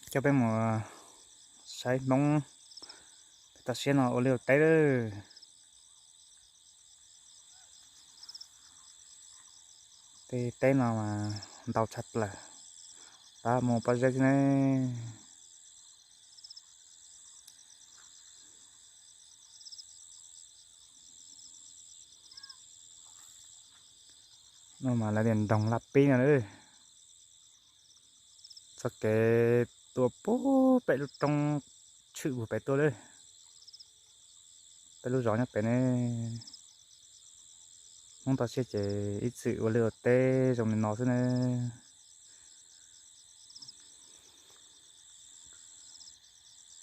Coj peb mus saib Hmoob pem toj siab no ua liaj ua teb lawm. Tej teb no mas ntau tshaj plaws, tab muaj pob zeb xwb ne. No mas lawv tias nroog Laj Pib no. Txoj kev tuaj puag pem lub roob tshwm puag pem tuaj lawm. Peb lub zos nyob pem ne. Hmoob toj siab ces ib txwm ua liaj ua teb zoo li no xwb ne.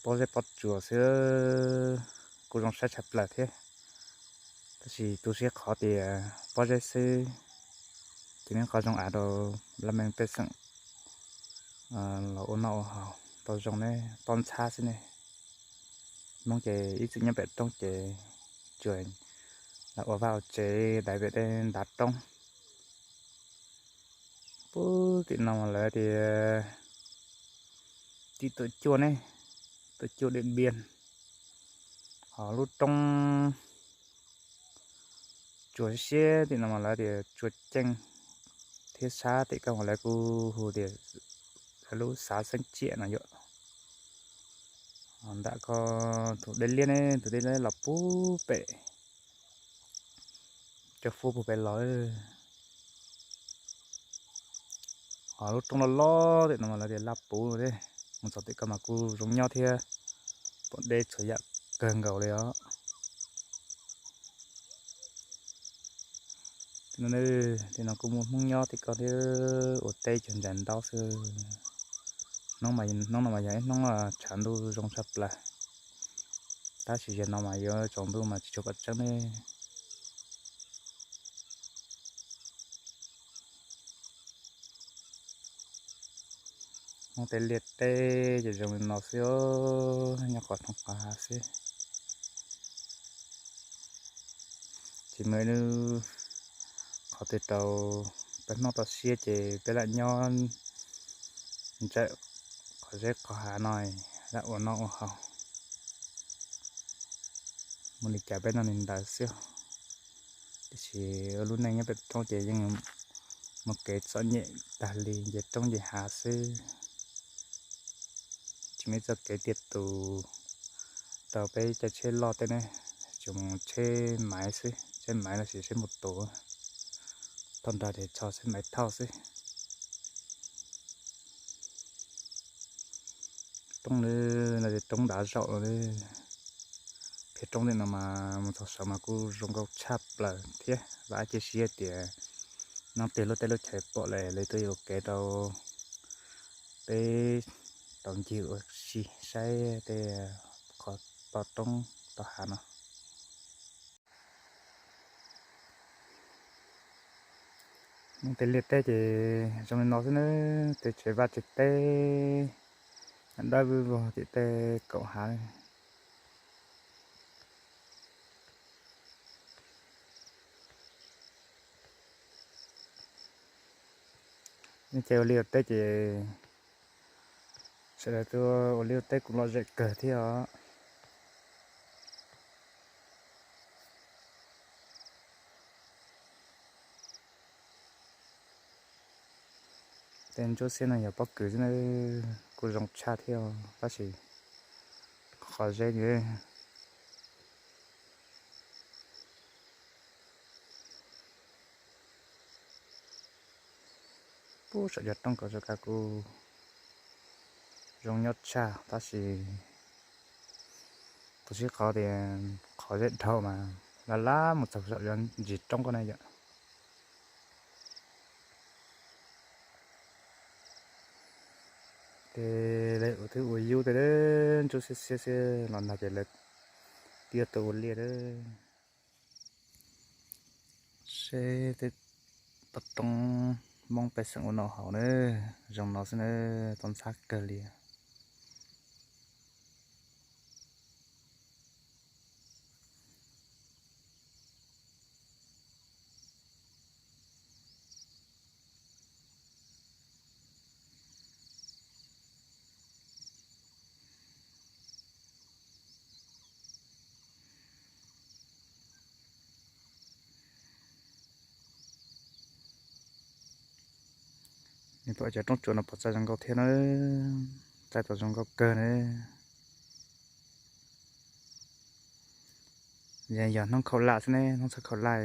Pob zeb pob tsuas xwb, kuj zoo saib tshaj plaws thiab. Tab sis tu siab qhov tias pob zeb xwb, ces neb qhov zoo av rau laj mej pej xeem los ua noj ua haus tau zoo ne, pob ntxhab xwb ne. Hmoob ces ib txwm nyob pem roob ces tsuas ua vaj ua tsev dai pem tej ntav roob. Puag tim no mas lawv tias tim Tuam Cuaj ne, Tuam Cuaj Diam Npiam. Ho lub roob tsuas siab tim no mas lawv tias Tsuas Ceej, thiab sab tim ko mas lawv kuj hu tias lub xav Xeeb Ciam no yom. Ho nram ko tus dej liab ne, tus dej liab los puag pem, cov fuab puag pem los. Ho lub roob loj loj tim no mas lawv tias Laj Puv no, mus txog tim ko mas kuj zoo nyob thiab, pom deb txhua yam kawg nkaus li os. Tim no, tim no kuj muaj Hmoob nyob tim ko thiab, ua teb cog ntsa ntaub xwb. Hnub no mas yog ib hnub tshav ntuj zoo tshaj plaws, tab sis yog no mas yuav tsaus ntuj mas tsis tshua pom tseeb ne. Hmoob tej liaj teb ces zoo li no xwb os, nyob qhov thoob qhov hav xwb. Tsis muaj ib lub qhov twg rau peb Hmoob toj siab ces peb lam nyob ntsawm qhov zeb qhov hav no, lam ua noj ua haus. Muaj li cas peb noj li ntawd xwb. Tiam sis ua lub neej nyob pem roob ces yeej muaj kev txom nyem tag li, nce roob nce hav xwb. Tsis muaj ib txoj kev tiaj tus rau peb caij tsheb loj tej ne, tsuas mus tsheb maiv xwb, tsheb maiv los sis tsheb mus tus, thauj nrog ces tso tsheb maiv thauj xwb. Roob no, no ces roob dav zaum no. Phiaj roob tim no mas mus txog saud mas kuj zoo nkauj tshaj plaws thiab. Vam cia siab tias no tiag lub teb lub chaw pom lawm lawv tuaj yuav kev rau peb tau ncig ua si saib tej qhov toj roob toj hav no. Hmoob tej liaj teb ces zoo li no xwb na, tej tsev vaj tsev teb dawb vog tim tej kaum hav. Nej cov ua liaj ua teb ces sawv daws tuaj ua liaj ua teb kuj lom zem kawg thiab os. Tej ntsuab xiab no yog pob kws xwb na, kuj zoo tshaj thiab tab sis qhov zeb puag saum cov roob ko sab ka kuj zoo nyob tshaj tab sis tus sib qhov tias qhov zeb dhau mas laj laj mus txog saum cov ntsis roob ko na yom. Ces lawv ua twb ua yub tej ntsuab xiab xiab xiab los nag ces lawv twb tuaj ua liaj a. Seb tej toj roob Hmoob pej xeem ua noj haus na, zoo no xwb na, toj ntxhab kawg li. Nws pom cov roob tsuas no pom txaij zoo nkauj thiab na, txaij tau zoo nkauj kawg na. Yog hnub khaum laj xwb ne, hnub txog khaum laj,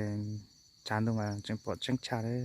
tsav ntuj mas tseem pom tseeb tshaj lawm.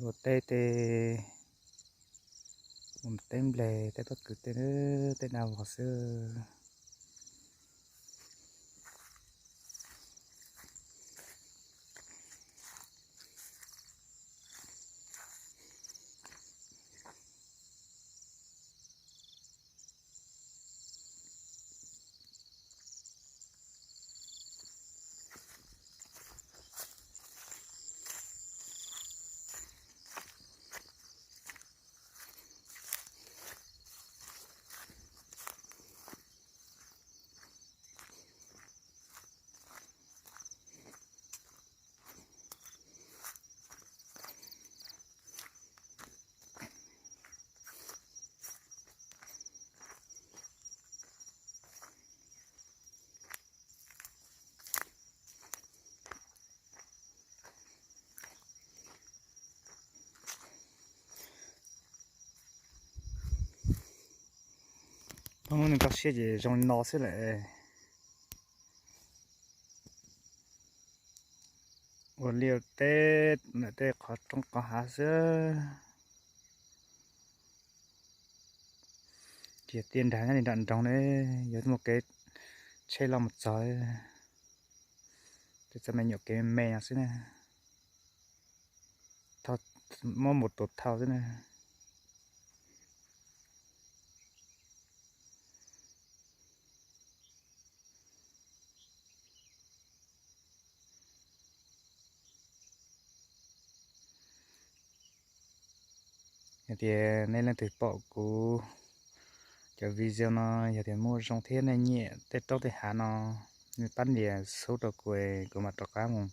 Ua teb tej, ua teb nplej, tej pob kws tej, tej dab vog xwb. Peb hnub no koj siab ces zoo li no xwb lawm. Ua liaj teb ntawm tej qhov roob qhov hav xwb. Ces tiaj nrag nyob li nram nroog ne, yog muaj kev tsheb loj mus txog, ces txoj me nyuam kev me me no xwb na. Thauj, muab mus tus thauj xwb na. Yog tias nej leej twg pom kuv cov video no, yog tias muaj zoo thiab nej nyiam tej roob tej hav no, nej pab nias xub rau kuv, kuv mam rov qab mus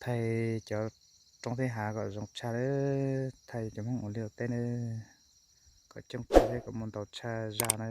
thaij cov roob thiab hav kom zoo tshaj, thaij cov Hmoob ua liaj ua teb na, kom coob tshaj thiab kom muaj ntau tshaj zaj na.